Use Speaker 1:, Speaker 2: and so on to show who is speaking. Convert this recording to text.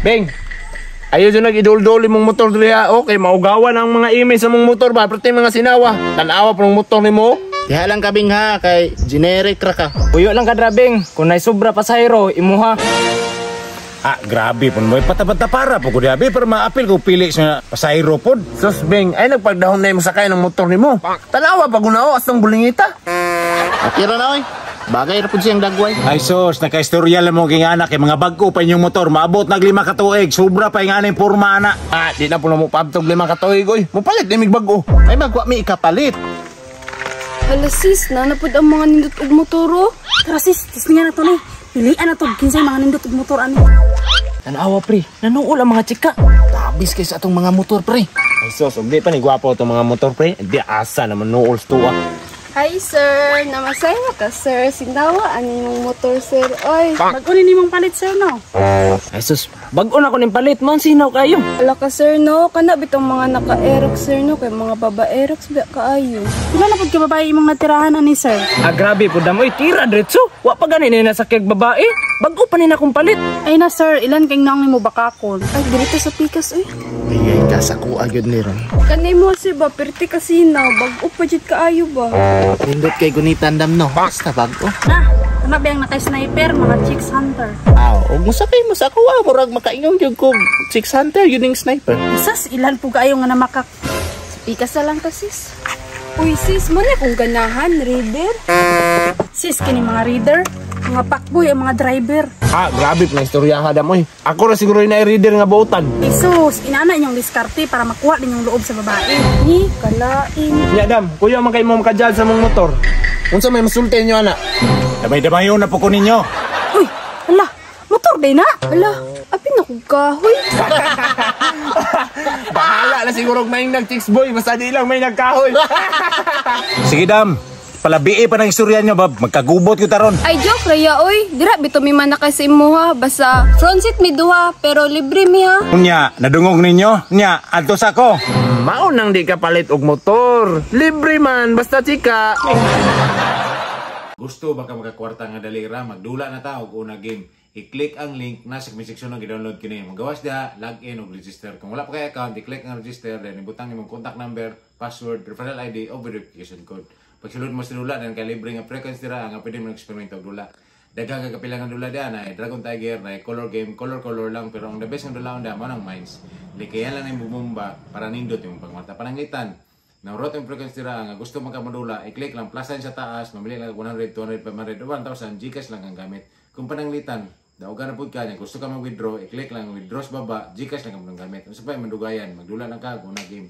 Speaker 1: Beng, ayaw dyan nag-idol-dol imong motor diri. Okay, maugawan ang mga email sa mong motor ba? Pati mga sinawa. Tanawa pa ng motor nimo.
Speaker 2: Diha lang kabing ha, kay generic ra ka.
Speaker 3: Puyo lang ka drabing, kung nay sobra pasahero, imuha.
Speaker 4: Ah, grabe pun boy. Patabad para po ko diabi pero maapil ko pili sa pasahero pod.
Speaker 1: Sus, Beng, ay nagpagdahon na yung sakay ng motor nimo. Tanawa pa gunao, astong bulingita.
Speaker 2: Atira na oy. Bagay ra pud siyang dagway.
Speaker 4: Ay sus, nakaistorya lang mo king anak kay mga bag-o pa inyong motor. Maabot nag 5 ka tuig, sobra pa yung anay porma ana.
Speaker 1: Ah, di na po na mo paabtog 5 ka tuig, oy. Mupalit ni mig bag-o.
Speaker 2: Ay magwa mi ikapalit.
Speaker 5: Hala sis, nanapod ang mga nindot og motor oh.
Speaker 6: Tara sis, tisningan na to ni. Pilian na to, kinsay mga nindot og motor ani.
Speaker 3: Tanawa pre, nanuol ang mga chika.
Speaker 2: Tabis kay sa atong mga motor pre.
Speaker 1: Ay sus, ug di pa ni gwapo itong mga motor pre. Di asa naman nuol sa tuwa.
Speaker 5: Hi sir, namasay na ka sir. Sinawa ani mong motor sir. Oy,
Speaker 6: Bag-o ni nimong palit sir no.
Speaker 3: Ay sus, bag-o na ko ning palit, man sinaw kayo.
Speaker 5: Ala ka sir no, kana bitong mga naka-aerox sir no kay mga babaerox ba kaayo.
Speaker 6: Pila na pud ka babae imong natirahan ani sir?
Speaker 3: Ah, grabe po dam, oy, tira diretso. Wa pa gani ni nasakyag babae. Bag-o pa ni na akong palit.
Speaker 6: Ay na sir, ilan kay naong nimo bakakon?
Speaker 5: Ay dirito sa pikas oy.
Speaker 2: Ay ay ka sa kuha gyud ni ron.
Speaker 5: Kanay mo sir ba perti kasi na bag-o pa jud kaayo ba.
Speaker 2: Nindot kay gunitan dam no. Basta bag-o.
Speaker 6: Na, kana ba ang naka-sniper, mga chicks hunter?
Speaker 2: Aw, og mosakay mo sa kuha, murag makaingon gyud ko 6 hunter yun ning sniper.
Speaker 6: Sas, ilan po kaayo nga namakak.
Speaker 5: Sa pikas na lang ta sis. Uy sis, mo na kung ganahan reader.
Speaker 6: Sis, kini mga reader, mga pakboy, ang mga driver.
Speaker 1: Ah, grabe pa na istorya ka dam, oy. Ako ra siguro yung na-reader nga buotan.
Speaker 6: Jesus, inana inyong diskarte para makuha ninyong loob sa babae.
Speaker 5: Ni kalain.
Speaker 1: Nya dam, kuya man kay mo makajal sa mong motor. Unsa may masulti inyo ana?
Speaker 4: Damay-damayon na po ko ninyo.
Speaker 6: Uy, ala, motor day na.
Speaker 5: Ala, apin na kog kahoy.
Speaker 1: Bahala na siguro og may nag chicks boy, basta di lang may nagkahoy.
Speaker 4: Sige dam, palabii pa ng istorya nyo bab, magkagubot ko taron.
Speaker 5: Ay joke raya oy, dira bito mi manakay sa imuha basta front seat mi duha pero libre mi ha.
Speaker 4: Nya, nadungog ninyo? Nya, adto sa ko.
Speaker 1: Mao nang di ka palit og motor. Libre man basta chika.
Speaker 4: Gusto ba ka makakwarta nga dali ra, magdula na ta og una game. I-click ang link na sa comment section nga gi-download kini. Magawas diha, log in og register. Kung wala pa kay account, i-click ang register, then ibutang imong contact number, password, referral ID o verification code. Pagsulod mo sa dula, then kay libre nga frequency dira nga pwede mo experiment og dula. Daghang ka kapila nga dula diha na Dragon Tiger, na color game, color color lang, pero ang the best nga dula diha mao nang mines. Likayan lang ang bumumba para nindot imong pangwarta. Pananglitan, naurot yung frequency dira nga gusto magkamadula, i-click lang plus sign sa taas, mamili lang 100, 200, 500, o 1,000, GCash lang ang gamit. Kung pananglitan, daugan na pud ka niya, gusto ka mag-withdraw, i-click lang withdraw sa baba, GCash lang ang gamit. Unsa pa yung madugayan, magdula lang ka, una game.